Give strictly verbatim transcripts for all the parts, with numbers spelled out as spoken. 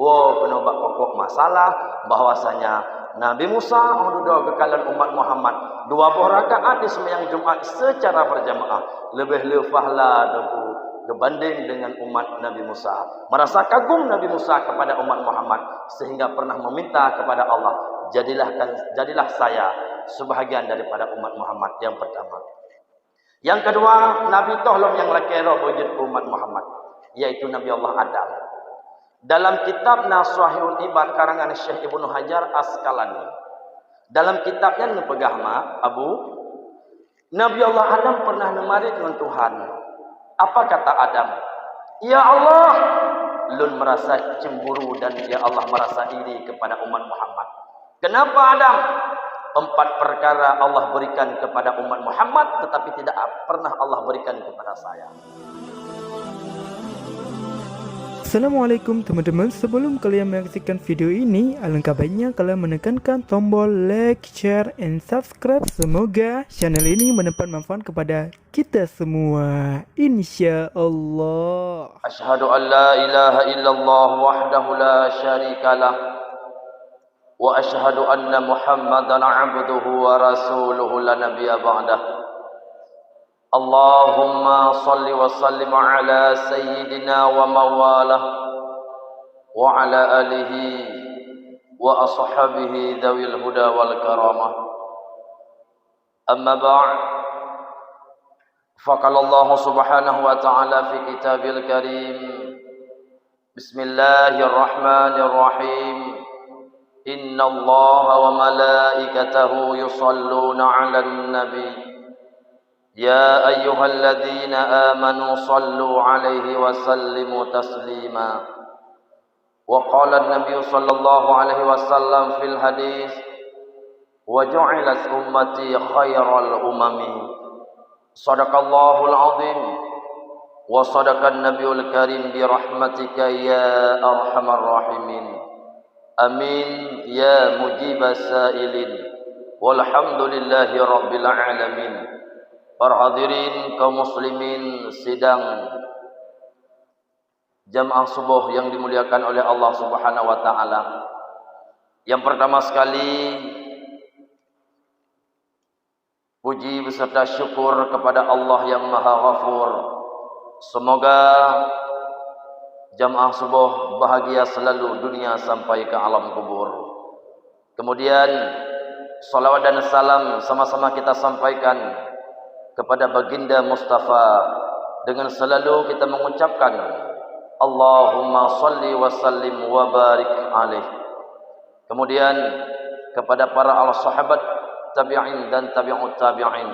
Woe keunoe bak pokok masalah bahwasanya Nabi Musa 'oh dudoe geukalon umat Muhammad dua boh rakaat di seumayang Jumat seucara berjamaah leubeh le pahala Teungku geubandeng deungon umat Nabi Musa. Merasa kagum Nabi Musa kepada umat Muhammad sehingga pernah meminta kepada Allah, "Jadilah kan, jadilah saya sebahagian daripada umat Muhammad yang pertama." Nyang keudua, Nabi toh lom nyang lakée roh beujeuet keu umat Muhammad, yaitu Nabi Allah Adam. Dalam kitab na Sahihul Ibad karangan Syekh Ibnu Hajar Asqalani, dalam kitab nyan neupeugah ma, Abu, Nabi Allah Adam pernah neumarit ngon Tuhan. Apa kata Adam? "Ya Allah, lôn merasa cemburu dan ya Allah merasa iri kepada umat Muhammad. Kenapa Adam? Empat perkara Allah berikan kepada umat Muhammad, tetapi tidak pernah Allah berikan kepada saya." Assalamualaikum teman-teman, sebelum kalian menyaksikan video ini, alangkah baiknya kalian menekankan tombol like, share, and subscribe. Semoga channel ini mendapat manfaat kepada kita semua, insya Allah. Asyhadu an la ilaha illallah wahdahu la syarikalah, wa asyhadu anna Muhammadan abduhu wa rasuluhu la nabiyya ba'dah. Allahumma salli wa sallim ala sayyidina wa mawalah wa ala alihi wa ashabihi dzawil huda wal karamah. Amma ba'd. Faqala Allah subhanahu wa ta'ala fi kitabil karim. Bismillahirrahmanirrahim. Innallaha wa malaikatahu yusalluna 'alan nabi. Ya ayyuhalladzina amanu sallu 'alaihi wa sallimu taslima. Wa qala an-nabiy sallallahu alaihi wasallam fil hadis, "Wa ju'ilat ummati khairal umami." Sadaqallahul azim. Wa sadaqan nabiyul karim bi rahmatika ya arhamar rahimin. Amin ya mujibas sailin. Walhamdulillahi rabbil alamin. Para hadirin kaum muslimin sidang jamaah suboh yang dimuliakan oleh Allah Subhanahu wa taala. Yang pertama sekali, puji beserta syukur kepada Allah yang Maha Ghafur. Semoga jamaah suboh bahagia selalu dunia sampai ke alam kubur. Kemudian, salawat dan salam sama-sama kita sampaikan kepada Baginda Mustafa dengan selalu kita mengucapkan, "Allahumma salli wa sallim wa barik alaih." Kemudian, kepada para al-sahabat, tabi'in dan tabi'ut tabi'in,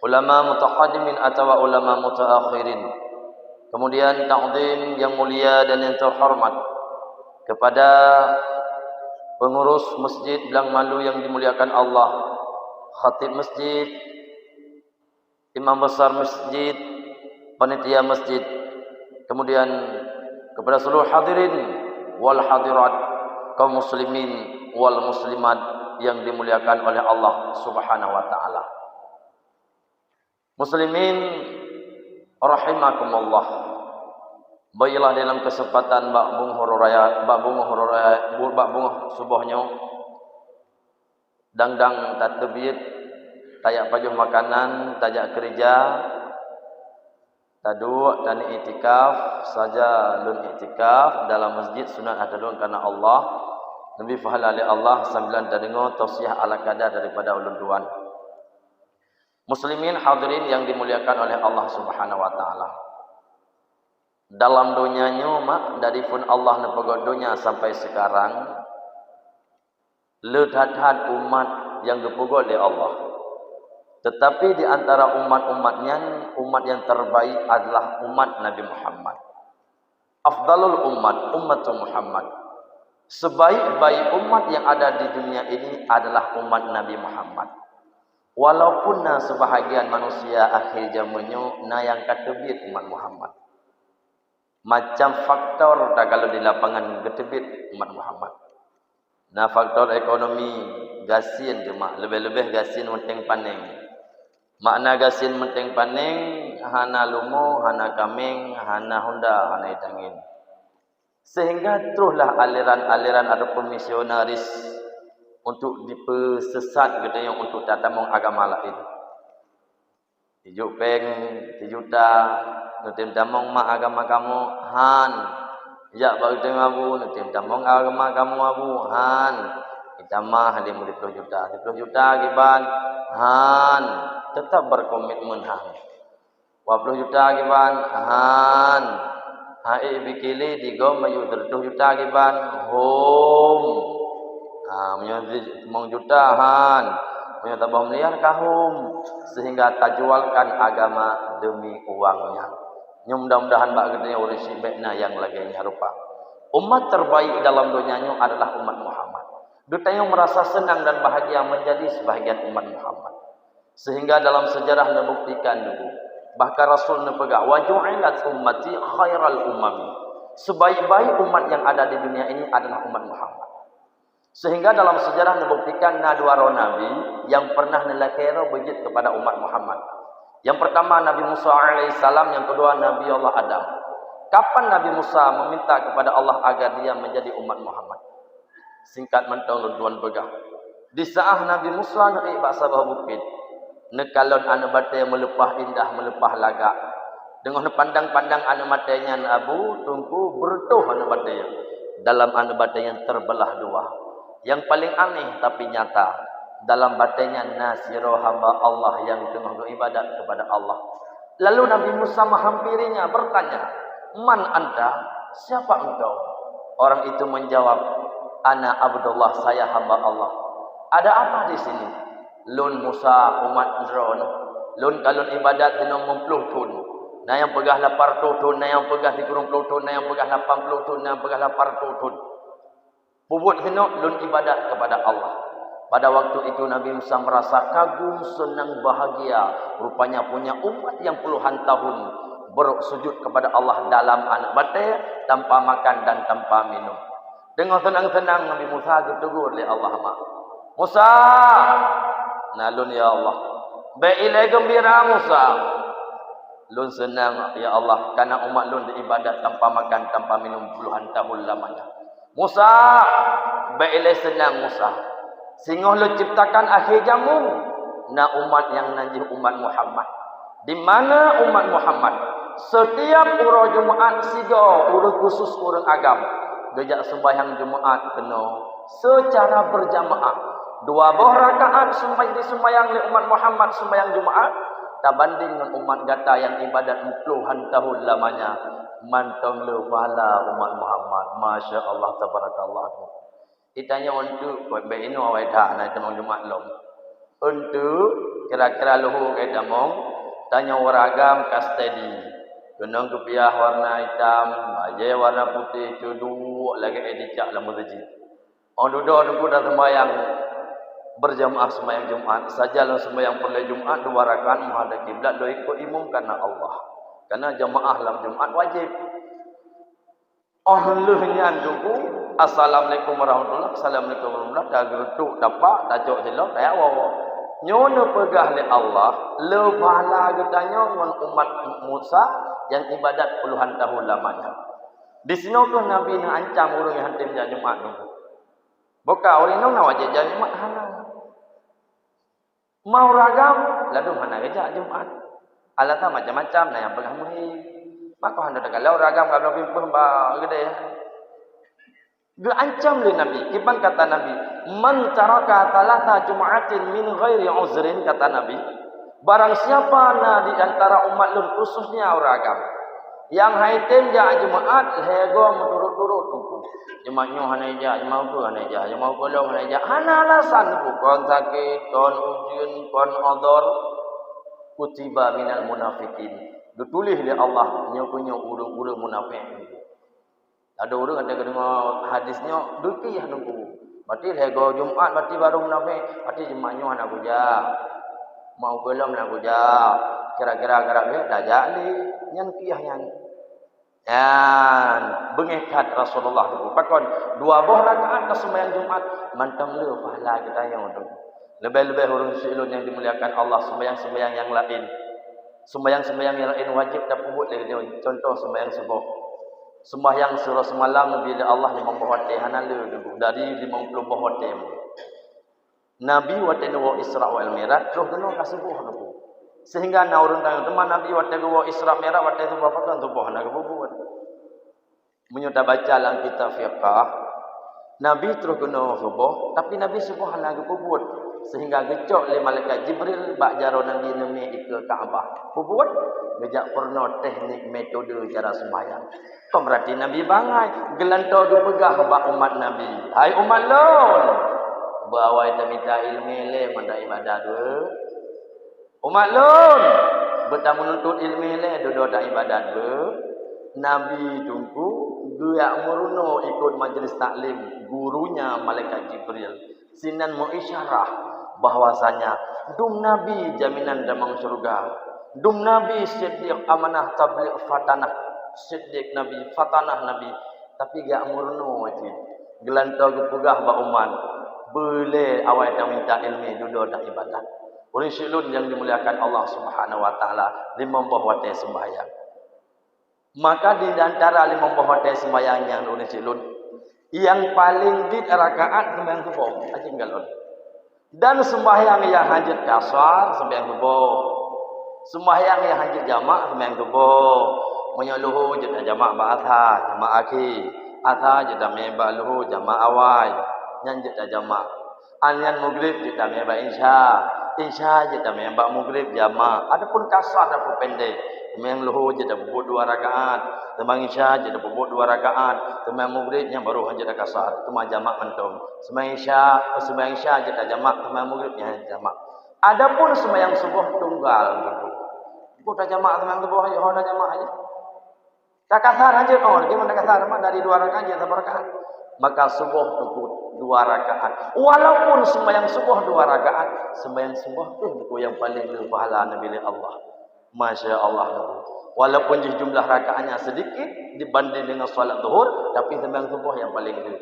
ulama mutaqaddimin atawa ulama mutaakhirin. Kemudian, takzim yang mulia dan yang terhormat kepada pengurus Masjid Blang Malu yang dimuliakan Allah, khatib masjid, imam besar masjid, panitia masjid, kemudian kepada seluruh hadirin wal hadirat, kaum muslimin wal muslimat yang dimuliakan oleh Allah Subhanahu wa taala. Muslimin rahimakumullah. Baiklah, dalam kesempatan bak beungoh uroe raya, bak beungoh uroe raya, bak beungoh suboh nyoe, dang-dang tateubiet, tajak pajoh makanan, tajak keurija, taduek, tani iktikaf, saja lôn iktikaf dalam masjid sunat hana lôn karena Allah, neubi pahala lé Allah sambilan tadeungoe tausiah ala kada daripada ulôn tuan. Muslimin hadirin yang dimuliakan oleh Allah Subhanahu wa taala. Dalam donya nyoe, mak, dari phon Allah neupeugot donya sampai sekarang, le that-that umat nyang geupeugot lé Allah. Tetapi di antara umat-umat nyan, umat yang terbaik adalah umat Nabi Muhammad. Afdalul umat, ummatu Muhammad. Sebaik-baik umat yang ada di dunia ini adalah umat Nabi Muhammad. Walaupun na sebahagian manusia akhé jameun nyoe na nyang ka teubiet umat Muhammad. Macam faktor takalon di lapangan geuteubiet umat Muhammad. Na faktor ekonomi, gasien cuma, leubeh-leubeh gasien meunteng paneng. Makna gasien meunteng paneng, hana lumo, hana kameng, hana honda, hana itangin. Sehingga trohlah aliran-aliran ataupun misionaris untuk dipeusesat geutanyoe untuk tatamong agama laén. Tijuk péng sijuta, neutem tamong mak agama kamoe, han. Jak bak geutanyoe abu, neutem tamong agama kamoe abu, han. Itamah lé meuliploh juta, siploh juta kiban, han. Tetap berkomitmen, han. Dua ploh juta kiban, han. Hai bikili digom maju seratus juta kiban, hom. Ha, meunyoe limong juta, han. Meunyoe saboh miliar ka hom. Sehingga tajualkan agama demi uang nyan. Nyoe mudah-mudahan bak geutanyoe ureuëng syiek bék na nyang lagée nyan rupa. Umat terbaik dalam donya nyoe adalah umat Muhammad. Geutanyoe merasa senang dan bahagia menjadi sebahagian umat Muhammad. Sehingga dalam sejarah neubuktikan dulu, bahkan Rasul neupeugah, "Wa ju'ilat ummati khairal umami." Sebaik-baik umat yang ada di dunia ini adalah umat Muhammad. Sehingga dalam sejarah neubuktikan na dua droe nabi yang pernah neulakée droe beujeuet kepada umat Muhammad. Yang pertama Nabi Musa alaihissalam, yang kedua Nabi Allah Adam. Kapan Nabi Musa meminta kepada Allah agar dia menjadi umat Muhammad? Singkat mantong lôn tuan peugah. Di saat Nabi Musa neuék bak saboh bukét, neukalon aneuëk batée meuleupah indah, meuleupah lagak. Teungoh neupandang-pandang aneuëk batée nyan abu, teungku beureutoh aneuëk batée nyan. Dalam aneuëk batée nyan terbeulah dua. Yang paling aneh tapi nyata, dalam batée nyan na sidroe hamba Allah yang teungoh geuibadat kepada Allah. Lalu Nabi Musa menghampirinya, bertanya, "Man anta? Siapa engkau?" Orang itu menjawab, "Ana Abdullah, saya hamba Allah." "Ada apa di sini?" "Lôn Musa, umat droeneuh. Lôn ka lôn ibadat sinan meuplôh thon. Na nyang peugah lapan reutôh thon, na nyang peugah sikureueng plôh thon, na nyang peugah lapan plôh thon, na nyang peugah lapan reutôh thon. Peubuet keunoe lôn ibadat kepada Allah." Pada waktu itu Nabi Musa merasa kagum, senang, bahagia. Rupanya punya umat yang puluhan tahun beruk sujud kepada Allah dalam aneuëk batée, tanpa makan dan tanpa minum. Teungoh seunang-seunang Nabi Musa geutegur lé Allah, "Mak, Musa!" "Na lôn, ya Allah." "Bék ilée geumbira, Musa." "Lôn seunang, ya Allah, karena umat lôn diibadat tanpa makan, tanpa minum puluhan tahun lamanya." "Musa, bék ilée seunang, Musa. Singoh lôn ciptakan akhé jameun, na umat nyang nan jih umat Muhammad. Di mana umat Muhammad? Setiap uroe Jumaat sigoe ureuëng khusus ureuëng agam geujak sembahyang Jumaat keunoe secara berjamaah. Dua boh rakaat sembahyang disembahyang lé umat Muhammad sembahyang Jumaat, tabanding ngon umat gata nyang ibadat puluhan tahun lamanya, mantong le pahala umat Muhammad." Masya Allah, tabarakallah. Itanyoe eunteuk, bék inoe awai that na tamong Jumaat lom. Eunteuk, kira-kira leuhô ka tamong, tanyoe ureuëng agam ka steady. Keunong kupiah warna itam, bajée warna putéh, ceuduek lagée dicak lam meuseujid. Óh dudoe teungku taseumbahyang berjamaah seumbahyang Jumaat, sajan lôn seumbahyang peureulée Jumaat dua rakaat menghadap kiblat lôn ikot imum karena Allah. Karena jamaah lam Jumaat wajéb. Óh lheueh nyan teungku, "Assalamualaikum warahmatullah, assalamualaikum warahmatullah," tageureutok tapak, tacok silop, tajak woe. Nyoe neupeugah lé Allah, le pahala geutanyoe ngon umat Musa nyang ibadat puluhan tahun lamanya. Disinoe kheueh Nabi neuancam ureuëng nyang hana tem jak Jumaat teungku. Buka ureuëng inong na wajéb jak Jumaat, hana. Ma ureuëng agam, ladôm hana geujak Jumaat. Alasan macam-macam, na nyang peugah meuhé. Maka hana teuka lé ureuëng agam ka bloe pimpéh ba geudée. Geuancam lé Nabi, kiban kata Nabi, "Man taraka thalatha jum'atin min ghairi uzrin," kata Nabi, "Barang siapa na di antara umat lôn, khususnya ureuëng agam, nyang hai tem jak Jumaat lhée goe meuturot-turot teungku. Jumaat nyoe hana jak, Jumaat ukeue hana jak, Jumaat ukeue lom hana jak. Hana alasan teungku, kon sakét, kon ujeuen, kon udhur. Kutiba minal munafiqin." Geutuléh lé Allah nyoe keuh nyoe ureuëng-ureuëng munafék. Ada ureuëng ada geudeungoe hadis nyoe, deukiah teungku. Berarti lhée goe Jumaat berarti baru munafék. Berarti Jumaat nyoe hana kujak. Jumaat ukeue lom hana kujak. Kira-kira karab lhée tajak lé. Nyan kiah nyan. Nyan, beungéh that Rasulullah teungku. Pakon, dua boh rakaat ka seumbahyang Jumaat, mantong le pahala geutanyoe teungku. Leubeh-leubeh ureuëng syiek lôn nyang dimuliakan Allah, seumbahyang-seumbahyang nyang laén. Seumbahyang-seumbahyang nyang laén wajéb tapeubuet lé geutanyoe. Contoh seumbahyang suboh. Seumbahyang siuroe seumalam neubri lé Allah limong boh watèe, hana le, dari limong ploh boh watèe. Nabi watèe neuwoe Isra wal Mi'raj, troh keunoe ka suboh, Teungku. Sehingga na ureueng tanyong, "Teuma Nabi watèe geuwoe Isra Mi'raj, watèe suboh, pakon suboh hana geupeubuet?" Meunyoe tabaca lam kitab fiqah, Nabi troh keunoe suboh, tapi Nabi suboh hana geupeubuet, sehingga geucok lé malaikat Jibril bak jaroe Nabi neumi ikeue Ka'bah. Peubuet, geujak peurunoe teknik metode cara seumbahyang. Kon berarti Nabi bangai, geulantoe geupeugah bak umat Nabi, "Hai umat lôn, beuawai tamita ileumèe lé mantong ibadat beuh. Umat lôn, beutameununtut ileumèe lé dudoe dan ibadat beuh." Nabi Teungku geujak meurunoe ikot majlis taklim gurunya malaikat Jibril. Sinan meuisyarah bahwasanya dum Nabi jaminan tamong syeuruga. Dum Nabi siddiq, amanah, tabligh, fatanah. Siddiq Nabi, fatanah Nabi. Tapi geujak meurunoe cit. Geulantoe geupeugah bak umat, "Beu lé awai tamita ileumèe dudoe dan ibadat." Ureueng syik lôn nyang dimuliakan Allah Subhanahu wa Taala, limong boh watèe seumbahyang. Maka di antara limong boh watèe seumbahyang nyan, ureueng syik lôn, nyang paleng jeuet rakaat seumbahyang suboh, aja tinggai lôn. Dan seumbahyang nyang hana jeuet kasar, seumbahyang suboh. Seumbahyang nyang hana jeuet jamak, seumbahyang suboh. Meunyoe luho jeuet tajamak bak asar, jamak akhé. Asar jeuet tamè bak luho, jamak awai. Nyan jeuet tajamak. An nyan mugrib jeuet tamè bak isya. Isya jeuet tamè bak mugrib, jamak. Adapun kasar dan peupendek, seumbahyang luho jeuet tapeubuet dua rakaat, seumbahyang isya jeuet tapeubuet dua rakaat, seumbahyang mugrib nyan baru hana jeuet takasar, teuma jamak mantong. Seumbahyang isya, seumbahyang isya jeuet tajamak, seumbahyang mugrib nyan hana jamak. Adapun seumbahyang suboh tunggal, Teungku, tajamak seumbahyang suboh, ayo, hana jamak aja. Takasar hana jeuet, oh, lagèe mana takasar, mak, dari dua rakaat jeuet saboh rakaat. Maka suboh Teungku dua rakaat. Walaupun seumbahyang suboh dua rakaat, seumbahyang suboh tu, Teungku, nyang paleng le pahala neubri lé Allah. Masya Allah, Teungku. Walaupun jih jumlah rakaatnya sedikit dibanding dengan salat zuhur, tapi seumbahyang suboh nyang paleng le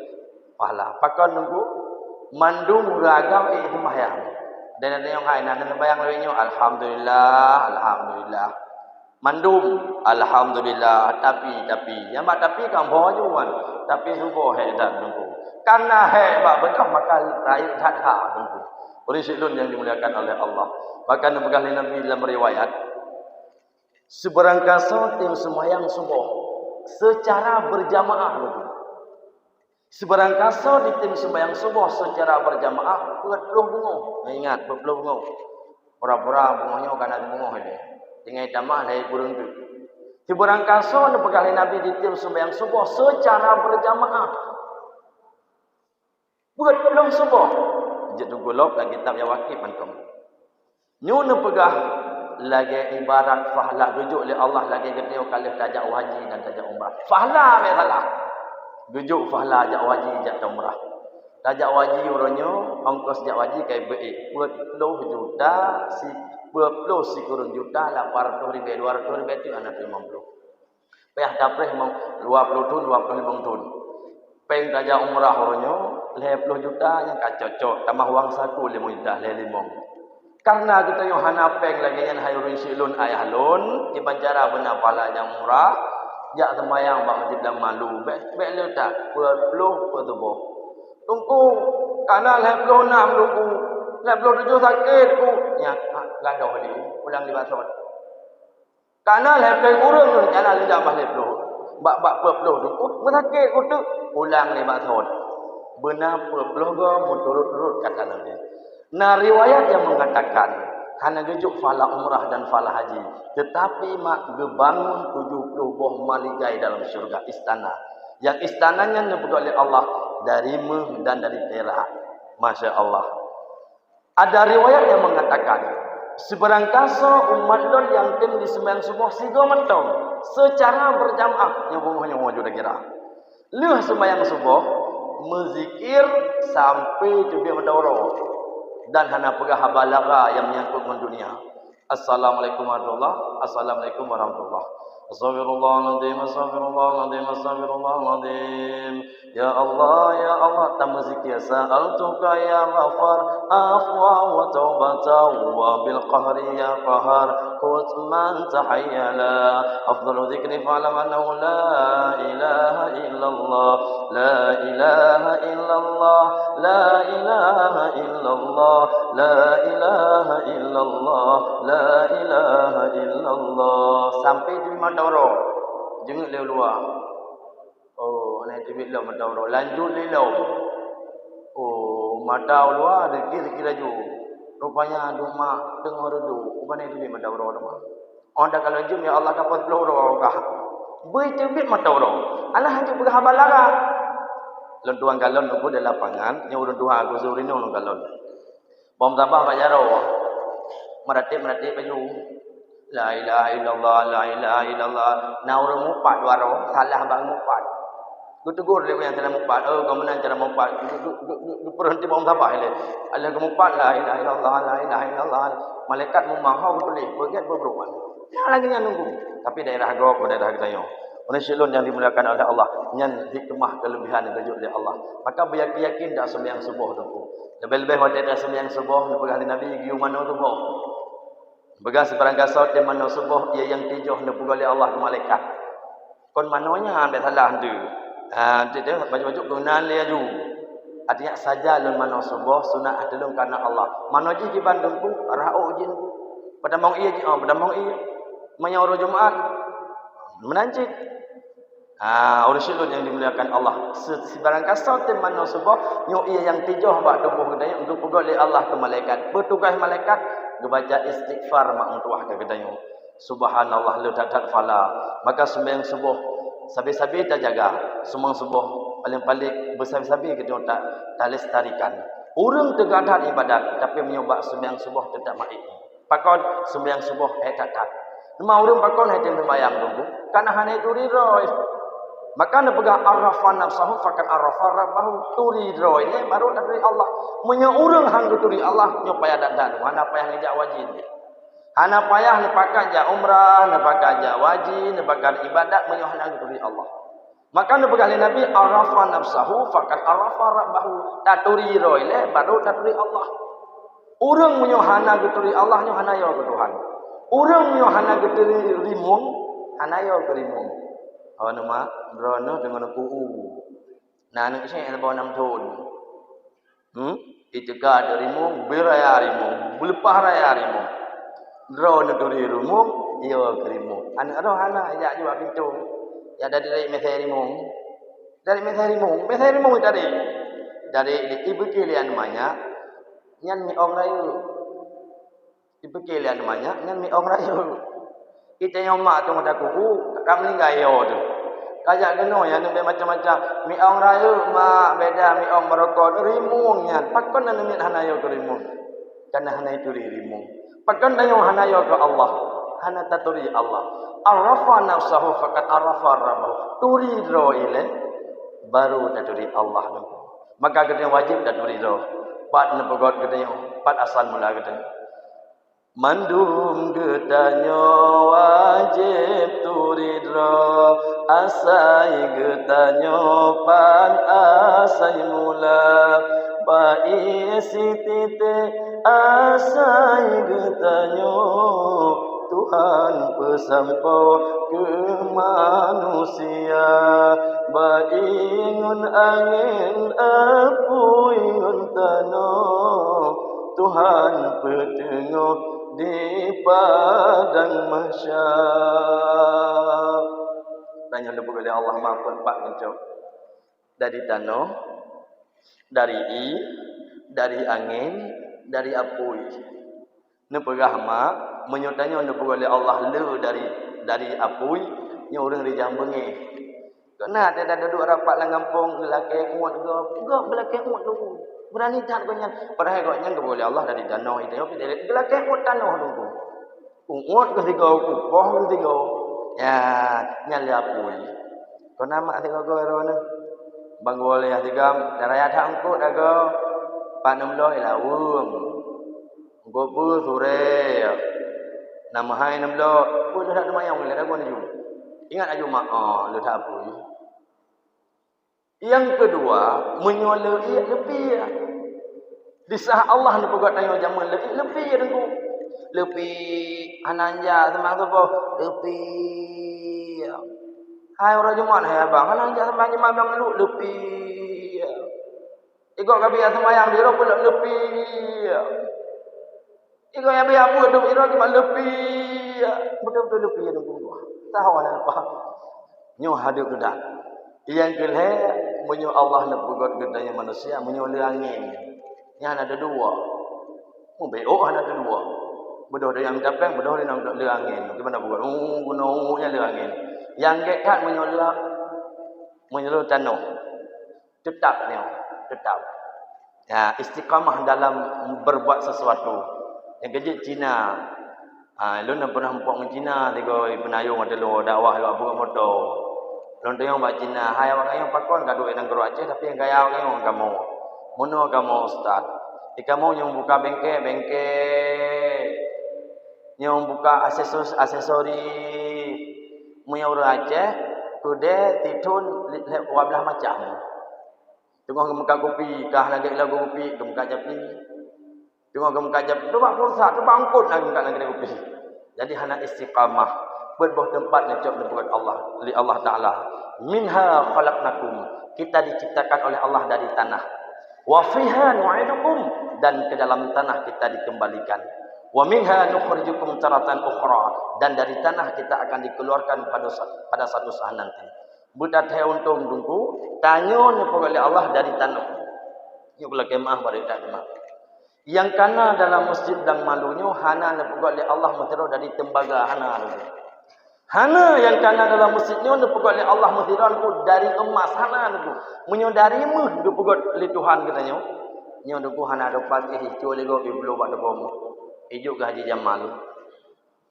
pahala. Pakon, Teungku? Mandum ureueng agam ék seumbahyang. Dan ada nyang hai, na seumbahyang lagèe nyoe, alhamdulillah, alhamdulillah. Mandum, alhamdulillah, tapi, tapi. Nyang bak tapi ka meuho aju wan. Tapi suboh hék that, Teungku. Karena hék bak beudôh maka rayeuk that ha, Teungku. Ureueng syik lôn nyang dimuliakan oleh Allah. Bahkan neupeugah lé Nabi lam riwayat, sibarang kasoe tem seumbahyang suboh seucara beurjamaah, Teungku. Sibarang kasoe jitem seumbahyang suboh seucara beurjamaah peuet ploh beungoh. Nah, ingat, peuet ploh beungoh. Pura-pura beungoh nyoe ka na beungoh ilèe. Tinggai tamah lhèe kureueng teuk. Sibarang kasoe neupeugah lé Nabi jitem seumbahyang suboh seucara beurjamaah peuet ploh suboh. Jeuet teugohlom lam kitab nyang wajéb mantong. Nyoe neupeugah lagèe ibarat pahala geujok lé Allah lagèe geutanyoe ka lheueh tajak haji dan tajak umrah. Pahala bèk salah. Geujok pahala jak haji, jak umrah. Tajak haji uroe nyoe, ongkos jak haji ka ibeuet ék peuet ploh juta, si-, peuet ploh sikureueng juta lapan ratus ribèe, dua ratus ribèe teuk hana teurimong ploh. Payah tapreh limong, dua ploh thon, dua ploh limong thon. Pèng tajak umrah uroe nyoe, lhèe ploh juta nyang ka cocok, tamah wang saku limong juta, lhèe limong. Karena geutanyoe hana pèng lagèe nyan, hai ureueng syik lôn, ayah lôn, kiban cara beuna pahala nyang umrah, jak seumbahyang bak Masjid Lam Malu, bèk, bèk le that, peuet ploh peuet suboh. Teungku, ka na lhèe ploh nam, Teungku, lhèe ploh tujoh sakét, Teungku. Nyan, ha, gadôh lé, pulang di Basot. Ka na lhèe ploh kureueng, rencana lé jak bak lhèe ploh. Bak, bak peuet ploh tu, uh, meusakét kuteuk, pulang nibak thon. Beuna peuet ploh goe meuturot-turot kata Nabi. Na riwayat nyang meungatakan, hana geujok pahala umrah dan pahala haji, teutapi mak geubangun tujoh ploh boh maligai dalam syeuruga, istana. Nyang istana nyan neupeugöt lé Allah dari méuh dan dari pirak. Masya Allah. Ada riwayat nyang meungatakan, sibarang kasoe umat lôn nyang tem jiseumbahyang suboh sigoe mantong, seucara beurjamaah, nyoe beungoh nyoe ju takira. Lheueh seumbahyang suboh, meuzikir sampoe teubiet mata uroe, dan hana peugah haba lara nyang meunyangkot ngon dunia. Assalamualaikum warahmatullah. Assalamualaikum warahmatullah. Astaghfirullahaladzim, astaghfirullahaladzim, astaghfirullahaladzim. Ya Allah, ya Allah, tameuzikir. Sa'altuka ya Ghaffar, afwa wa taubatan wa bil qahri ya qahar. Utsman tahayyala. Afdalu dzikri fa'lam annahu la ilaha illallah. La ilaha illallah. La ilaha illallah. La ilaha illallah. La ilaha illallah. Sampai di mata uroe. Jeuet lé luwa. Oh, aneuk teubiet lom mata uroe. Lanjut lé lom. Oh, mata uroe dikir-kir laju. Rupanya aneuk mak teungoh reudôk. Ubak aneuk teubiet mata uroe teuma. Oh, dah kalau jeuem, ya Allah, ka peuet ploh uroe kah. Beu teubiet mata uroe. Alah hana peugah haba lara. Lôn tuan kalon nunggu di lapangan, nyoe ureueng tuha ku seurinong lôn kalon. Bom tabah bak jaroe. Meuratéb-meuratéb laju. La ilaha illallah, la ilaha illallah. Na ureueng mupat dua droe, salah bak mupat. Geutegur lé ureueng nyang salah mupat, "Oh, kau meunan cara mupat." Geu-, geu-, geu-, geu-, geupeurhenti bom tabah lé. Alah geumupat, "La ilaha illallah, la ilaha illallah." Malaikat meumang, "Ho geutuléh, peugét beubrok." Nyan lagèe nyan nunggu. Tapi daerah gob, daerah geutanyoe. Ureueng syedara nyang dimuliakan oleh Allah, nyan hikmah keulebihan nyang geujok lé Allah. Maka beuyakin-yakin dak seumayang suboh teungku. Leubeh-leubeh watèe taseumayang suboh, neupeugah lé Nabi, geuyue manoe suboh. Neupeugah sibarang gasoe tém manoe suboh, ie nyang tijoh neupeugah lé Allah keu malaikat. Kon manoe nyan bèk salah teuh. Ha, teuh, teuh, bacut-bacut geunan lé laju. Artinya saja lôn manoe suboh, sunat ateueh lôn karena Allah. Manoe jih kiban teungku, rhah ôk jih teungku. Peutamong ie jih, oh, peutamong ie. Meunyoe uroe Jumat, meunan cit. Ha, ureueng syedara nyang dimuliakan Allah, se-, sibarang gasoe tém manoe suboh, nyoe ie nyang tijoh bak tuboh geutanyoe geupeugöt lé Allah keu malaikat. Peue tugaih malaikat? Geubaca istighfar mak meutuwah keu geutanyoe. Subhanallah, le that-that phala. Maka seumayang suboh sabe-sabe tajaga. Seumayang suboh paléng-paléng beusabe-sabe geutanyoe ta-, talestarikan. Ureueng teuga that ibadat, tapi meunyoe bak seumayang suboh teutap meu'èk. Pakon? Seumayang suboh hék that-that. Teuma ureueng pakon han tém seumayang teungku? Karena hana turi droe. Maka neupeugah, "Arafa nafsahu faqad arafa rabbahu." Turi droe nyan baru taturi Allah. Meunyoe ureueng han geuturi Allah, nyoe payah that-that, hana payah neujak haji. Hana payah neupakat jak umrah, neupakat jak haji, neupakat ibadat meunyoe hana geuturi Allah. Maka neupeugah lé Nabi, "Arafa nafsahu faqad arafa rabbahu." Taturi droe lé, baru taturi Allah. Ureueng meunyoe hana geuturi Allah, nyoe hana yo keu Tuhan. Ureueng meunyoe hana geuturi rimueng, hana yo keu rimueng. Awak neu mak, droeneuh deungon ku u. Na aneuk syèk saboh nam thon. Hmm? Iteuka ateueh rimueng, beuraya rimueng, beuleupah raya rimueng. Droeneuh turi rimueng, yo keu rimueng. Aneuk droe hana jak jijak pintoe. Jak dari misai rimueng. Dari misai rimueng, misai rimueng tadi. Dari ibeukeu lé aneuk manyak, nyan miong rayeuk. Ipeukeu lé aneuk manyak nyan miong rayeuk. Geutanyoe mak teungoh taku u, ka meuninggai yo teuh. Ka jak keunoe nyan bèk macam-macam. Miong rayeuk mak, beda miong meurokon, rimueng nyan. Pakon aneuk miet hana yo keu rimueng? Karena hana turi rimueng. Pakon tanyoe hana yo keu Allah? Hana taturi Allah. Arafa nafsahu faqad arafa rabbahu. Turi droe ilèe, baru taturi Allah. Maka geutanyoe wajéb taturi droe. Pat neupeugöt geutanyoe, pat asal mula geutanyoe. Mandum geutanyoe wajéb turi droe, asai geutanyoe pat asai mula. Bak ie sititék asai geutanyoe, Tuhan peusampoe keu manusia. Bak ie ngon angén, apui ngon tanoh, Tuhan peuteungoh di padang mahsyar. Dan nyang dipeugah lé Allah Maha Peuet pat keudroe, dari tanoh, dari ie, dari angén, dari apui. Neupeugah mak, meunyoe tanyoe neupeugah lé Allah le dari, dari apui, nyoe ureueng rijang beungéh. Keunan watèe taduek rapat lam gampông, geulakèe uet gob, gob geulakèe uet teungku. Beurani that gobnyan. Padahai gobnyan geupeugah lé Allah dari tanoh, itu nyoe dari geulakèe uet tanoh teungku. Uet geusigoe, upoh geusigoe. Ya, nyan lé apui. Keunan mak sigoe-goe droeneuh. Bang geuwoe lé nyang sigam, dan raya that eungkôt dagoe. Pat neumloe ilaweueng. Gob peue surée, na meuhai neumloe, peue leuha teumayong lé lagoe neujue. Ingat aju mak, oh, leuha apui. Nyang keudua, meunyoe leuiek leupie. Di saat Allah neupeugah tanyoe jameun leuiek leupie teungku. Leupie, hana jak seumayang suboh, leupie. Hai uroe Jumat, hai abang, hana jak seumayang Jumat bang lu, leupie. Igoe ka biasa seumayang di uroe peuet leupie. Igoe nyang biasa peuet dum uroe Jumat leupie. Beutôi-beutôi leupie dum Allah. Tahu hana leupah. Nyoe hadeup duda. Nyang keu lhèe, meunyoe Allah neupeugot geutanyoe manusia, meunyoe le angén. Nyan hana teudua. Meubeok hana teudua. Beudôh donya mita péng, beudôh donya le angén. Di mana buat? Oh, gunong nyan le angén. Nyang gét that meunyoe le, meunyoe le tanoh. Teutap nyoe, teutap. Ya, istiqamah dalam berbuat sesuatu. Nyang keujeuet Cina. Ha, lôn na pernah muphom ngon Cina, tiga peunayong ateueh lôn dakwah lewat peugot moto. Lôn tanyong bak Cina, "Hai awak gayong pakon ka duek nanggroe Aceh tapi gaya awak gayong kamoe. Meunoe kamoe ustaz. Di kamoe nyang buka bengke, bengke. Nyang buka aksesoris, aksesori. Meunyoe ureueng Aceh, keudè, tithon, lhèe dua blah macam." Teungoh geumeukat kupi, kah lagèe lagu kupi, geumeukat japi. Teungoh geumeukat japi, teubak pulsa, teubak eungkôt lagèe geumeukat lagèe kupi. Jadi hana istiqamah. Peuet boh teumpat neucok neupeugot Allah, lé Allah Taala. "Minha khalaqnakum." Kita diciptakan oleh Allah dari tanah. "Wa fiha nu'idukum." Dan ke dalam tanah kita dikembalikan. "Wa minha nukhrijukum taratan ukhra." Dan dari tanah kita akan dikeluarkan pada sa-, pada satu saat nanti. Beutathèe untông Teungku, tanyoe neupeugot lé Allah dari tanoh. Nyoe lakèe meu'ah bak that teuma. Nyang kana dalam meuseujid blang malu nyoe hana neupeugot lé Allah meusidroe dari teumbaga, hana lagèe. Hana nyang kana dalam meuseujid nyoe neupeugot lé Allah meusidroe dari emas, hana lagèe. Meunyoe dari méuh neupeugot lé Tuhan geutanyoe, nyoe Teungku hana dopat jih, cuba lé gob jibloe bak toko méuh. Ijok keu Haji Jamal.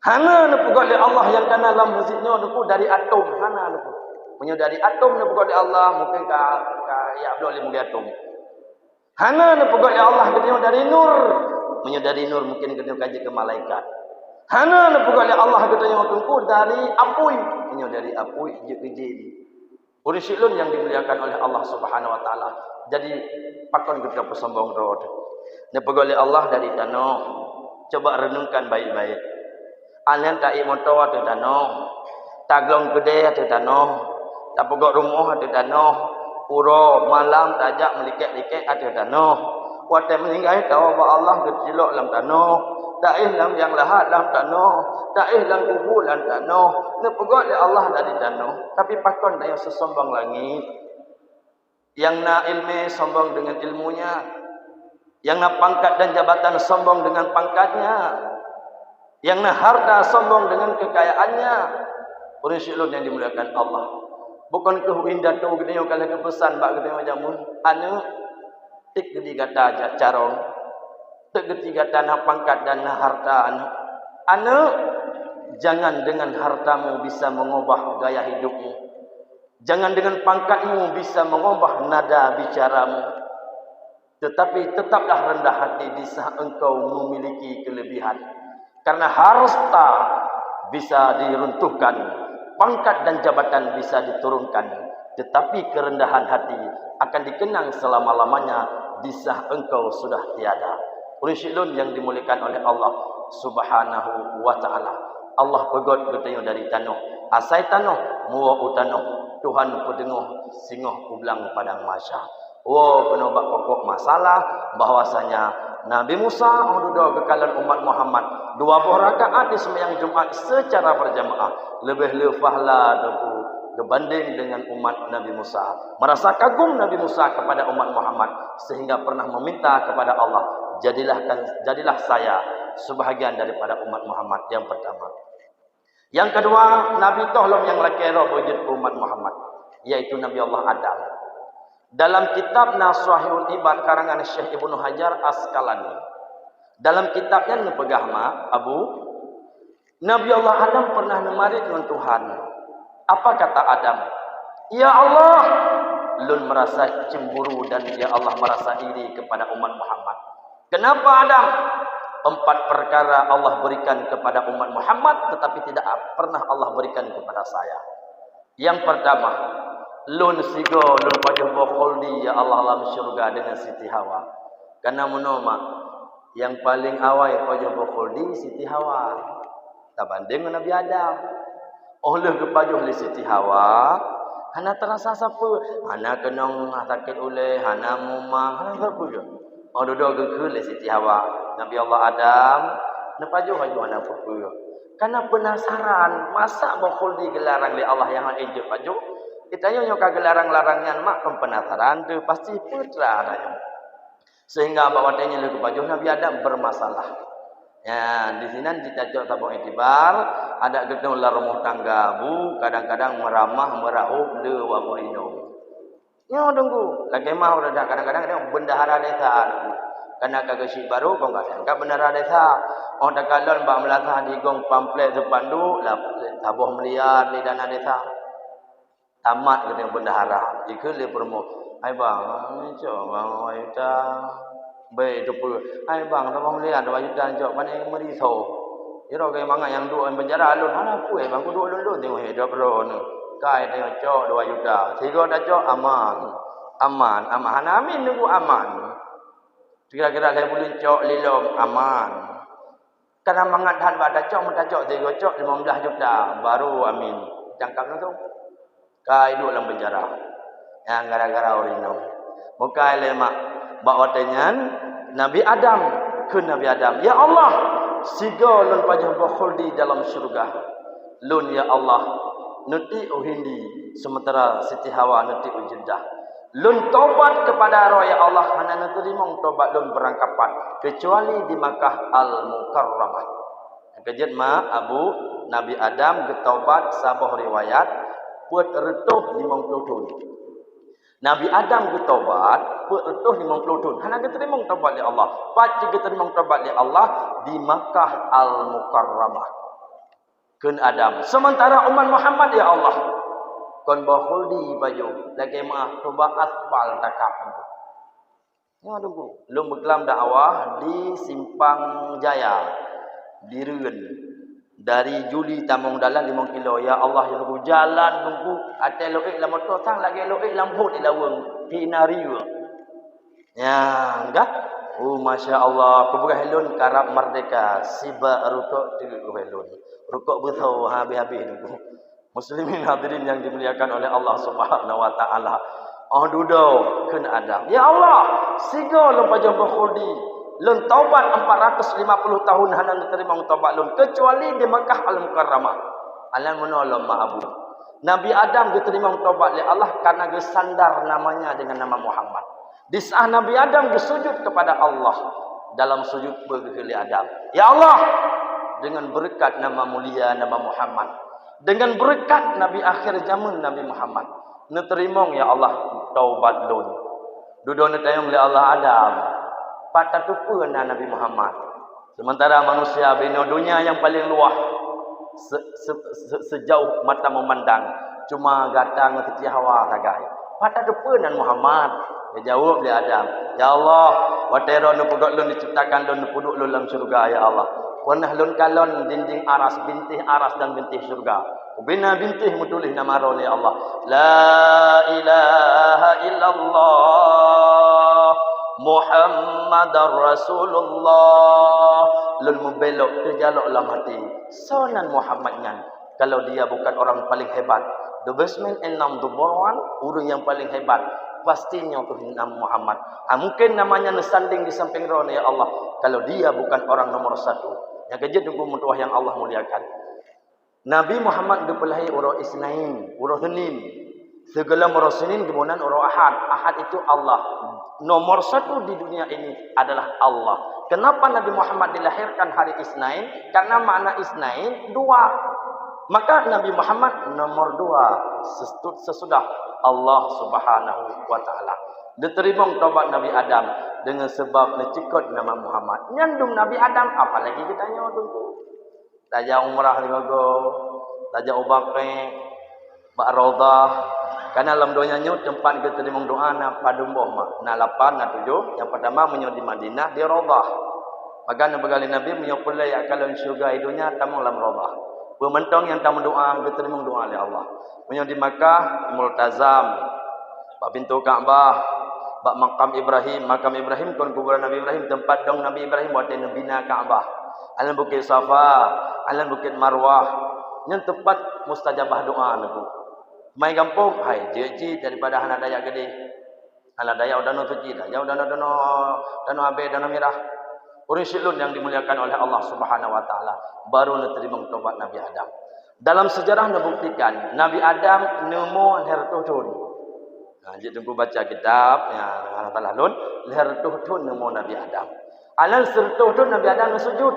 Hana neupeugot lé Allah nyang kana lam meuseujid nyoe Teungku dari atom, hana Teungku. Meunyoe dari atom neupeugot lé Allah, mungken ka, ka jak bloe lé mulia atom. Hana neupeugot lé Allah geutanyoe dari nur. Meunyoe dari nur, mungken geutanyoe ka jeuet keu malaikat. Hana neupeugot lé Allah geutanyoe Teungku dari apui. Meunyoe dari apui, jeuet keu jén. Ureueng syik lôn nyang dimuliakan oleh Allah Subhanahu wa Taala. Jadi, pakon geutanyoe peusombong droe? Neupeugot lé Allah dari tanoh. Coba renungkan baik-baik. Alèh taék moto ateueh tanoh, taglong keudè ateueh tanoh, tapeugot rumoh ateueh tanoh, uroe malam tajak meulikèk-likèk ateueh tanoh. Watèe meuninggai tawoe bak Allah geucilok lam tanoh, taéh lam nyang lahat lam tanoh, taéh lam kubu lam tanoh, neupeugot lé Allah dari tanoh. Tapi pakon tanyoe seusombong langèt? Nyang na ileumèe sombong deungon ileumèe nyan. Nyang na pangkat dan jabatan sombong deungon pangkat nyan. Nyang na hareuta sombong deungon keukayaan nyan. Ureueng syik lôn nyang dimuliakan Allah. Bukon keuh indatu geutanyoe ka lheueh geupeusan bak geutanyoe jameun, "Aneuk, tiek geubi gata jak carông. Tiek geubi gata na pangkat dan na hareuta, aneuk. Aneuk, jangan dengan hartamu bisa mengubah gaya hidupmu. Jangan dengan pangkatmu bisa mengubah nada bicaramu. Tetapi tetaplah rendah hati di saat engkau memiliki kelebihan. Karena harta bisa diruntuhkan, pangkat dan jabatan bisa diturunkan, tetapi kerendahan hati akan dikenang selama-lamanya di saat engkau sudah tiada." Ureueng syik lôn nyang dimuliakan oleh Allah Subhanahu wa Taala. Allah peugot geutanyoe dari tanoh. Asai tanoh, muwoe u tanoh. Tuhan peuteungoh singoh u blang padang mahsyar. Woe keunoe bak pokok masalah bahwasanya Nabi Musa óh dudoe geukalon umat Muhammad dua boh rakaat di seumayang Jumat secara berjamaah leubeh le pahala Teungku geubandeng dengan umat Nabi Musa. Merasa kagum Nabi Musa kepada umat Muhammad sehingga pernah meminta kepada Allah, "Jadilah, jadilah saya sebahagian daripada umat Muhammad yang pertama." Nyang keudua, Nabi toh lom nyang lakèe roh beujeuet keu umat Muhammad, yaitu Nabi Allah Adam. Dalam kitab Naswaihul Ibad karangan Syekh Ibnu Hajar Asqalani, dalam kitab nyan neupeugah ma, Abu, Nabi Allah Adam pernah neumarit ngon Tuhan. Apa kata Adam? "Ya Allah, lôn merasa cemburu dan ya Allah merasa iri kepada umat Muhammad." Kenapa Adam? Empat perkara Allah berikan kepada umat Muhammad, tetapi tidak pernah Allah berikan kepada saya. Yang pertama, lôn sigoe lôn pajoh boh kholdi, ya Allah, lam syurga dengan Siti Hawa. Karena meunoe mak, Nyang paleng awai pajoh boh khuldi Siti Hawa. Tabandeng ngon Nabi Adam. Óh lheueh geupajoh lé Siti Hawa, hana teurasa sapeue, hana keunong sakét ulée, hana mumang, hana sapeue. Óh dudoe geukheun lé Siti Hawa, Nabi Allah Adam, neupajoh laju hana peue-peue. Kana peunasaran, masa boh khuldi geularang lé Allah nyang hana jeuet pajoh? Geutanyoe nyoe ka geularang-larang nyan mak kon peunasaran teuh, pasti peue teuma nyoe. Sehingga bak watée nyan lheueh geupajoh Nabi Adam bermasalah. Ya, di sinan jitacok saboh iktibar, adak geutanyoe lam rumoh tangga bu kadang-kadang meuramah meurahôb le wak meurinong. Nyoe teungku, lakée mah udah dah kadang-kadang ada bendahara desa teungku. Kana ka geusyik baru kong ka ka bendahara desa. Oh takalon bak meulasah digong pamflet seupanduk lah saboh miliar di dana desa. Tamat geutanyoe bendahara, ikheun lé peurumoh, "Hai bang, cok bang dua juta." Bèk teupeue, "Hai bang, saboh miliar dua juta cok, pane meurisoh." Sidroe mangat nyang duek lam penjara lôn, hana peue bang, kuduek lôn-lôn teungoh hidup droeneuh. Kai teungoh cok dua juta, sigoe tacok aman. Aman, aman, hana amin teungku aman. Kira-kira lhèe buleuen cok lilom aman. Kadang mangat that bak tacok, meutacok sigoe cok limong blaih juta, baru amin. Tangkap langsung. Ka iduek lam penjara. Nyang gara-gara ureueng inong. Bukai lé mak. Bak watèe nyan, Nabi Adam, kheun Nabi Adam, "Ya Allah, sigoe lôn pajoh boh khuldi dalam syeuruga. Lôn, ya Allah, neutiek u Hindi, sementara Siti Hawa neutiek u Jeddah. Lôn tobat keupada Droe, ya Allah, hana neuteurimong tobat lôn beurangkapat, keucuali di Makkah Al-Mukarramah." Keujeuet ma Abu Nabi Adam geutobat saboh riwayat peuet reutôh limong ploh thon. Nabi Adam geutobat peuet reutôh limong ploh thon, hana geuteurimong tobat lé Allah. Pat cit geuteurimong tobat lé Allah? Di Makkah Al-Mukarramah. Kheun Adam, "Sementara umat Muhammad, ya Allah, kon boh khuldi pajoh, lagèe meuah tobat aspal takab." Nyoe teungku, lôn beuklam dakwah di Simpang Jaya, di Reuen. Dari Juli tamong dalan limong kilo. Ya Allah, ya Rabbi, jalan teungku, até lo'ék lam moto sang lagèe lo'ék lam bot di laweueng, hina riyeuk. Nyang ka? Oh, masya Allah, kupeugah lôn karab merdeka, sibak rukok teuk lôn. Rukok beuso habéh-habéh teungku. Muslimin hadirin yang dimuliakan oleh Allah Subhanahu wa taala. Oh dudoe kheun Adam, "Ya Allah, sigoe lôn pajoh boh khuldi. Lôn taubat empat ratus lima puluh tahun hana neuteurimong taubat lôn, keucuali di Makkah Al-Mukarramah." Alan meunoe lom ma Abu. Nabi Adam geuteurimong taubat lé Allah karena geusandar namanya dengan nama Muhammad. Di saat Nabi Adam geusujud kepada Allah dalam sujud peugah lé Adam, "Ya Allah, dengan berkat nama mulia nama Muhammad, dengan berkat Nabi akhir zaman Nabi Muhammad, neuteurimong ya Allah taubat lôn." Dudoe neutanyong lé Allah, "Adam, pat tateupeue na Nabi Muhammad?" Sementara manusia binoe donya nyang paleng luwah se-, se-, se-, sejauh mata memandang, cuma gata ngon Siti Hawa sagai. Pat tateupeue nan Muhammad? Geujaweueb lé Adam, "Ya Allah, watèe droe neupeugöt lôn diciptakan lôn neupeuduek lôn lam syeuruga, ya Allah. Pernah lôn kalon dinding aras, binteh aras dan binteh syeuruga. Ubena binteh meutuléh nama droe, ya Allah. La ilaha illallah Muhammadar Rasulullah." Lôn meubelok teujalok lam até. Soe nan Muhammad nyan? Kalau dia bukan orang paling hebat, the best man and number one, ureueng nyang paleng hebat, pasti nyoe kheueh nan Muhammad. Ha, mungken namanya neusandeng di sampéng droeneuh, ya Allah, kalau dia bukan orang nomor satu. Nyang keujeuet teungku meutuwah nyang Allah muliakan. Nabi Muhammad geupeulahé uroe Isnain, uroe Senin. Sigohlom uroe Senin geumeunan uroe Ahad. Ahad itu Allah. Nomor satu di dunia ini adalah Allah. Kenapa Nabi Muhammad dilahirkan hari Isnain? Karena makna Isnain dua. Maka Nabi Muhammad nomor dua sestu-, sesudah Allah Subhanahu wa Taala. Diterimong tobat Nabi Adam dengan sebab neucikot nama Muhammad. Nyan dum Nabi Adam, apalagi geutanyoe teungku. Tajak umrah sigoe, tajak u Baqi', bak Raudhah. Karena lam donya nyoe teumpat geuteurimong doa na padum boh mak. Na lapan, na tujoh. Nyang peutama meunyoe di Madinah, di Raudhah. Maka neupeugah lé Nabi, meunyoe peureulèe jak kalon syeuruga di donya, tamong lam Raudhah. Peue mantong nyang tameudoa, geuteurimong doa lé Allah. Meunyoe di Makkah, Multazam, bak pintoe Ka'bah, Bak makam Ibrahim, makam Ibrahim kon kuburan Nabi Ibrahim, teumpat dong Nabi Ibrahim watée neubina Ka'bah. Alan Bukét Safa, alan Bukét Marwah. Nyan teumpat mustajabah doa Teungku. Mai gampông, hai, jeuet cit daripada hana daya geude. Hana daya u Danau Suci, daya u Danau, Danau, Danau Abee, Danau Mirah. Ureuëng syiek lôn nyang dimuliakan oleh Allah Subhanahu wa Taala, baru neuteurimong tobat Nabi Adam. Dalam sejarah neubuktikan, Nabi Adam neumo lhée reutôh thon. Nah, jeuet Teungku baca kitab, ya, hana salah lôn, lhée reutôh thon neumo Nabi Adam. Alan sireutôh thon Nabi Adam neusujut.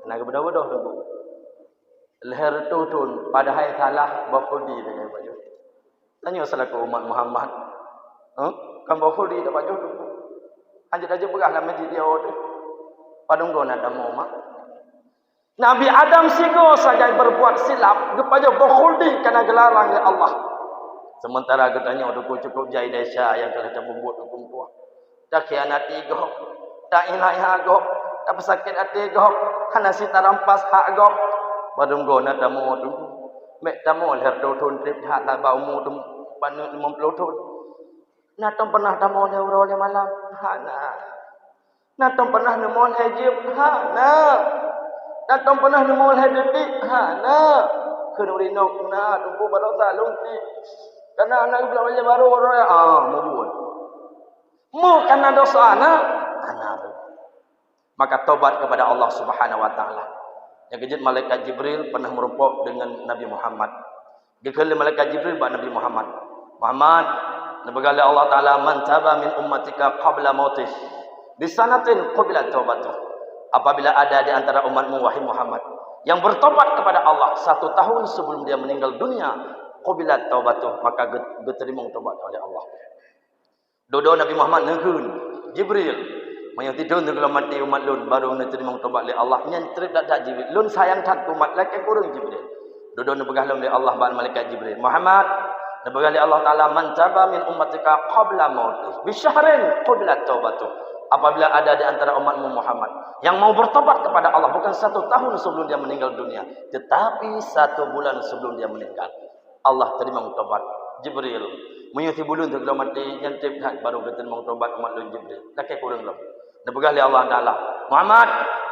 Hana geubeudôh-beudôh Teungku. Lhée reutôh thon, padahai salah boh khuldi deungon baju. Tanyoe seulaku umat Muhammad, eh, kan boh khuldi tapajoh Teungku. Hanjeuet-hanjeuet peugah lam masjid dia tu. Padum goe na tamu mak. Nabi Adam sigoe sagai berbuat silap, geupajoh boh khuldi kana geularang lé Allah. Sementara geutanyoe Teungku cukup jai desya nyang ka lheueh tapeubuet huköm tuha. Takhianati gob, tailah-ilah gob, tapeusakét até gob, hana sitarampas hak gob. Padum goe na tamu Teungku. Mek tamu lhée reutôh thon treb that laba umu Teungku paneuk limong ploh thon. Na tom peunah tamu lhée uroe lhée malam? Hana. Na tom peunah neumo lhée jeuem? Hana. Na tom peunah neumo lhée detik? Hana. Kheun ureuëng inong na Teungku baroesa lôn pih. Kana na geubloe lhée barô uroe, ah, mubuet. Mu kana dosa na? Hana. Maka tobat kepada Allah Subhanahu wa Taala. Nyang keujeuet malaikat Jibril pernah meurumpok dengan Nabi Muhammad. Geukheun lé malaikat Jibril bak Nabi Muhammad, "Muhammad, neupeugah lé Allah Taala, 'Man taba min ummatika qabla mautih, bisanatin qubilat taubatuh.'" Apabila ada di antara umatmu, wahai Muhammad, yang bertobat kepada Allah satu tahun sebelum dia meninggal dunia, qubilat taubatuh, maka ge-, geuteurimong tobat oleh Allah. Dudoe Nabi Muhammad neukheun, "Jibril, meunyoe sidroe teuh gohlom maté umat lôn, barô neuteurimong tobat lé Allah, nyan treb that-that Jibril. Lôn sayang that keu umat, lakée kureueng Jibril." Dudoe neupeugah lom lé Allah bak malaikat Jibril, "Muhammad, neupeugah lé Allah Taala, 'Man taba min ummatika qabla mautih, bisyahrin qubilat taubatuh.'" Apabila ada di antara umatmu Muhammad yang mau bertobat kepada Allah bukan satu tahun sebelum dia meninggal dunia, tetapi satu bulan sebelum dia meninggal, Allah teurimong tobat. "Jibril, meunyoe sibuleuen teuh gohlom maté, nyan treb that barô geuteurimong tobat umat lôn Jibril. Lakée kureueng lom." Neupeugah lé Allah Taala, "Muhammad,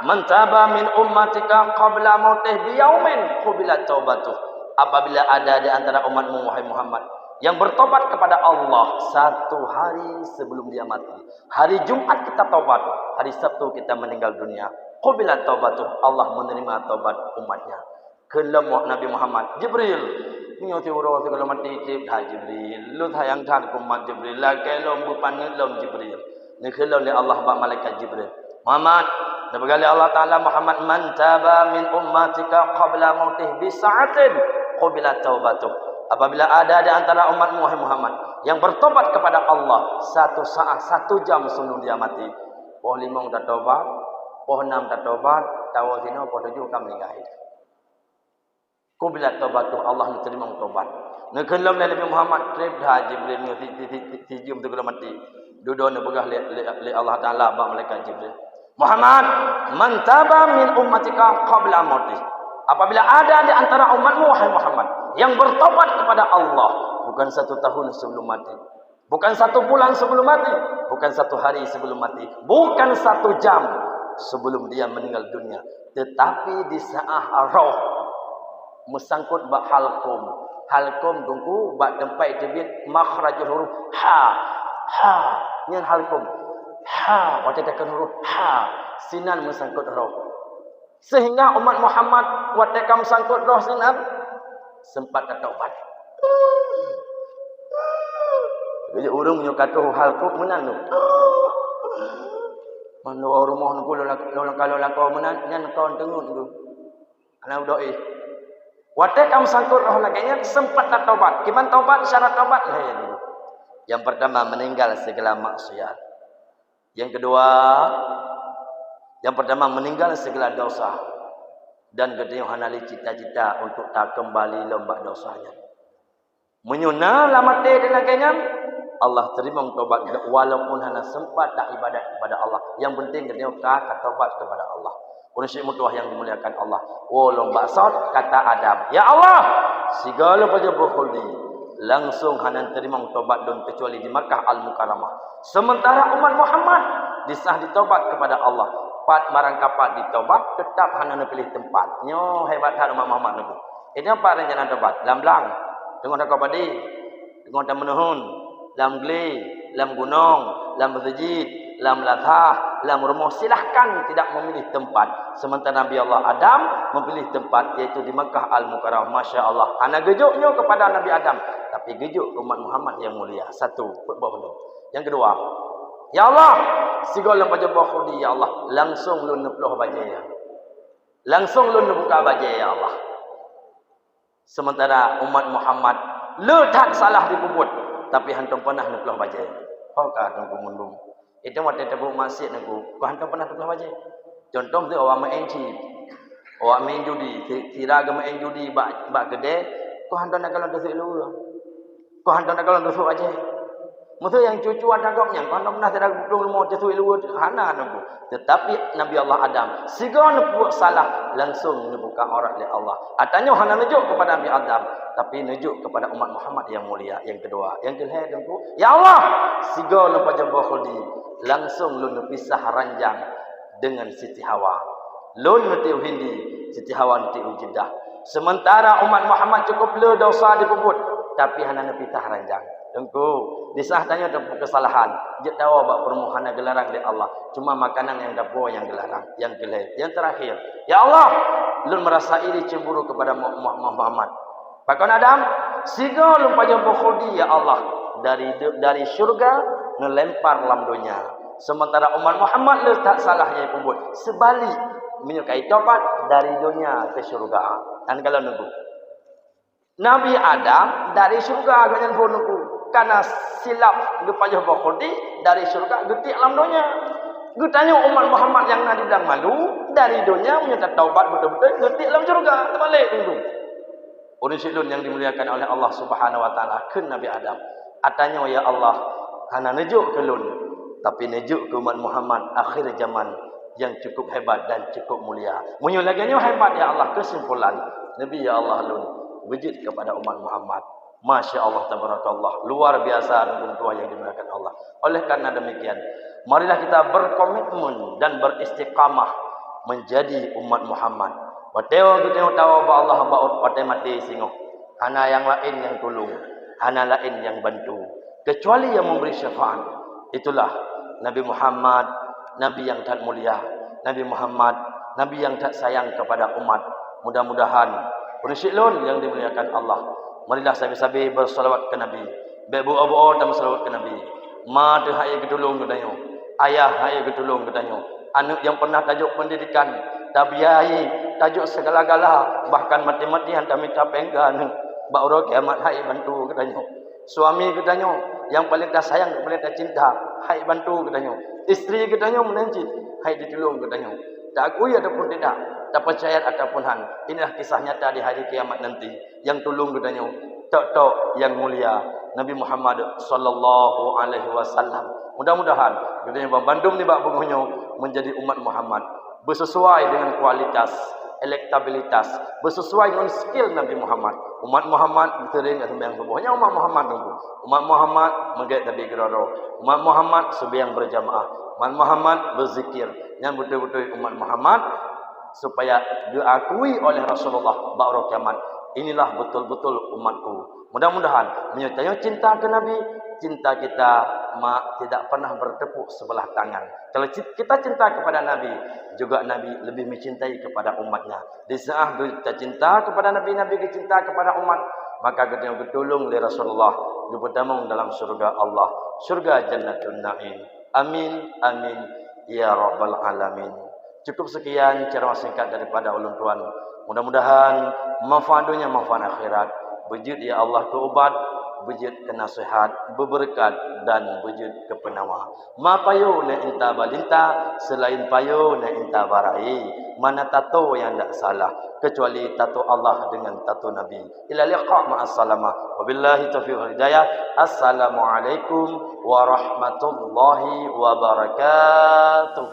'Man taba min ummatika qabla mautih biyaumin qubilat taubatuh.'" Apabila ada di antara umatmu, wahai Muhammad, yang bertobat kepada Allah satu hari sebelum dia mati, hari Jumat kita tobat, hari Sabtu kita meninggal dunia, qubilat taubatuh, Allah menerima tobat umatnya. Kheun lom Nabi Muhammad, "Jibril, meunyoe siuroe teuh gohlom maté, treb that Jibril. Lôn sayang that keu umat Jibril, lakée lom beupaneuk lom Jibril." Neukheun lom lé Allah bak malaikat Jibril, "Muhammad, neupeugah lé Allah Taala, 'Muhammad, 'Man taba min ummatika qabla mautih bisa'atin qubilat taubatuh.'" Apabila ada di antara umatmu, wahai Muhammad, yang bertobat kepada Allah satu saat, satu jam sebelum dia mati, poh limong tatobat, poh nam tatobat, tawoe sinoe poh tujoh ka meuninggai. Qubilat taubatuh, Allah neuteurimong tobat. Neukheun lom lé Nabi Muhammad, treb that Jibril nyoe si, si, si, si, si jeuem teuh gohlom maté. Dudoe neupeugah lé, lé, lé Allah Taala bak malaikat Jibril, "Muhammad, 'man taba min ummatika qabla mautih.'" Apabila ada di antara umatmu, wahai Muhammad, yang bertobat kepada Allah bukan satu tahun sebelum mati, bukan satu bulan sebelum mati, bukan satu hari sebelum mati, bukan satu jam sebelum dia meninggal dunia, tetapi di saat roh meusangkot bak halqum. Halqum Teungku bak teumpat teubiet makhrajul huruf ha, ha. Nyan halqum. Ha, watée takheun huruf ha, sinan meusangkot roh. Sehingga umat Muhammad watée ka meusangkot roh sinan, sempat tatobat. Jadi ureuëng nyoe ka troh halqum meunan tu. Meunyoe rumoh Teungku lôn lak-, lôn ka lôn lakoe meunan, nyan kon teungeut tu. Hana udok ih. Watée ka meusangkot roh lagée nyan, sempat tatobat. Kiban tobat, syarat tobat lhée. Yang pertama, meninggal segala maksiat. Yang kedua, yang pertama, meninggal segala dosa. Dan geutanyoe hana lé cita-cita untuk takeumbali lom bak dosa nyan. Meunyoe na lam até lagée nyan, Allah teurimong tobat geutanyoe walaupun hana sempat taibadat kepada Allah. Yang penting geutanyoe ka, ka tobat kepada Allah. Ureuëng syiek meutuwah nyang dimuliakan Allah. Woe lom bak sot, kata Adam, "Ya Allah, sigoe lôn pajoh boh khuldi. Langsung hana teurimong tobat lôn keucuali di Makkah Al-Mukarramah. Sementara umat Muhammad disah ditobat kepada Allah. Pat marang kapat ditobat, tetap hana neupiléh teumpat. Nyoe hebat that umat Muhammad nyoe. Itu pat rencana tobat. Lam blang, teungoh takot padé, teungoh tameunuhun, lam glé, lam gunong, lam meuseujid, lam lasah, lam rumoh, silahkan tidak memilih tempat. Sementara Nabi Allah Adam memilih tempat, yaitu di Makkah Al-Mukarramah. Masya Allah. Hana geujok nyoe kepada Nabi Adam, tapi geujok ke umat Muhammad yang mulia. Satu, peuet boh lom. Yang kedua, "Ya Allah, sigoe lôn pajoh boh khuldi, ya Allah, langsung lôn neuploh bajée. Langsung lôn neubuka bajée, ya Allah." Sementara umat Muhammad le that salah jipeubuet, tapi hantom pernah neuploh bajée. Ho ka teungku mandum. Itu watée tapeubuet maksiat teungku, kon hantom pernah teuploh bajée. Contoh tu awak main chip, awak main judi, si-, sira geumeu'en judi bak, bak keudée, kon hantom na kalon teuseuek luweue. Kon hantom na kalon teuseuek bajée. Meuseu nyang cucu ata gob nyan, kon hantom pernah sira geuplueng rumoh teuseuek luweue, hana teungku. Tetapi Nabi Allah Adam, sigoe neupeubuet salah, langsung neubuka aurat lé Allah. Ata nyoe hana neujok kepada Nabi Adam, tapi neujok kepada umat Muhammad yang mulia. Yang kedua, yang kelhée teungku, "Ya Allah, sigoe lôn pajoh boh khuldi, langsung lôn neupisah ranjang dengan Siti Hawa. Lôn neutiek u Hindi, Siti Hawa neutiek u Jeddah." Sementara umat Muhammad cukup le dosa jipeubuet, tapi hana neupisah ranjang. Teungku, di saat tanyoe tapeubuet keusalahan, jeuet tawoe bak peurumoh hana geularang lé Allah. Cuma makanan nyang tapuwoe nyang geularang, nyang keulhée, nyang terakhir. "Ya Allah, lôn merasa iri cemburu kepada Mu-, Mu-, Mu-, Muhammad." Pakon Adam, "Sigoe lôn pajoh boh khuldi, ya Allah, dari de-, dari syurga neulempar lam donya. Sementara umat Muhammad le that salah nyang jipeubuet. Seubalik, meunyoe ka jitobat dari donya keu syurga." Nyan kalon teungku. Nabi Adam dari syurga gobnyan phon teungku. Kana silap geupajoh boh khuldi dari syurga geutiek lam donya. Geutanyoe umat Muhammad nyang na di blang malu, dari donya meunyoe tataubat beutôi-beutôi geutiek lam syurga. Teubalek teungku. Ureueng syik lôn nyang dimuliakan oleh Allah Subhanahu wa Taala, kheun Nabi Adam, "Ata nyoe, ya Allah, hana neujok keu lôn, tapi neujok keu umat Muhammad akhir zaman nyang cukup hebat dan cukup mulia." Meunyoe lagée nyoe hebat, ya Allah, keusimpulan, Nabi, ya Allah, lôn beujeuet kepada umat Muhammad. Masya Allah, tabarakallah, luar biasa, teungku meutuah nyang dimuliakan Allah. Oleh karena demikian, marilah kita berkomitmen dan beristiqamah menjadi umat Muhammad. Watée geutanyoe tawoe bak Allah bak watée maté singoh, hana nyang laén nyang tulông, hana laén nyang bantu, kecuali yang memberi syafaat. Itulah Nabi Muhammad, Nabi yang that mulia, Nabi Muhammad, Nabi yang that sayang kepada umat. Mudah-mudahan, ureueng syik lôn nyang dimuliakan Allah, marilah sabe-sabe bersalawat keu Nabi. Bék beu-o-beu-o tameusalawat keu Nabi. Ma teuh hana geutulông geutanyoe, ayah hana geutulông geutanyoe, aneuëk nyang pernah tajok pendidikan, tabiaya, tajok segala-gala, bahkan maté-maté han tamita péng keu aneuëk, bak uroe kiamat hana bantu geutanyoe. Suami geutanyoe nyang paleng tasayang, paleng tacinta, hana bantu geutanyoe. Istri geutanyoe meunan cit hana jitulông geutanyoe. Taakui ataupun tidak, tapeucaya ataupun han, inilah kisah nyata di hari kiamat nanti. Nyang tulông geutanyoe, tok-tok nyang mulia, Nabi Muhammad sallallahu alaihi wasallam. Mudah-mudahan geutanyoe banmandum nibak beungoh nyoe menjadi umat Muhammad, beuseusuai dengan kualitas, elektabilitas, beuseusuai dengan skill Nabi Muhammad. Umat Muhammad seuring seumayang suboh, nyan umat Muhammad teungku. Umat Muhammad meugét Nabi keudroe-droe. Umat Muhammad seumayang berjamaah. Umat Muhammad beuzikir. Nyan beutôi-beutôi umat Muhammad supaya diakui oleh Rasulullah bak uroe kiamat, "Inilah betul-betul umatku." Mudah-mudahan, meunyoe tanyoe cinta keu Nabi, cinta kita ma-, tidak pernah bertepuk sebelah tangan. Kalau ci-, kita cinta kepada Nabi, juga Nabi lebih mencintai kepada umatnya. Di saat geuta cinta kepada Nabi, Nabi geucinta kepada umat, maka geutanyoe geutulông lé Rasulullah, geupeutamong dalam syurga Allah, syurga Jannatun Naim. Amin, amin, ya rabbal alamin. Cukup sekian ceramah singkat daripada ulôn tuan. Mudah-mudahan manfaat dunia, manfaat akhirat. Beujeuet ya Allah keu ubat, beujeuet keu naseuhat, beubeureukat dan beujeuet keu peunawa. Ma payoe na inta balinta, seulaén payoe na inta barai. Mana tato nyang dak salah, kecuali tato Allah dengan tato Nabi. Ila liqa ma'as salamah. Wabillahi taufiq wal hidayah. Assalamualaikum warahmatullahi wabarakatuh.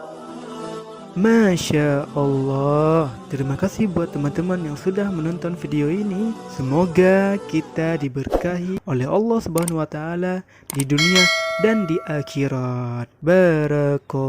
Masya Allah. Terima kasih buat teman-teman yang sudah menonton video ini. Semoga kita diberkahi oleh Allah Subhanahu wa Ta'ala di dunia dan di akhirat. Barakallah.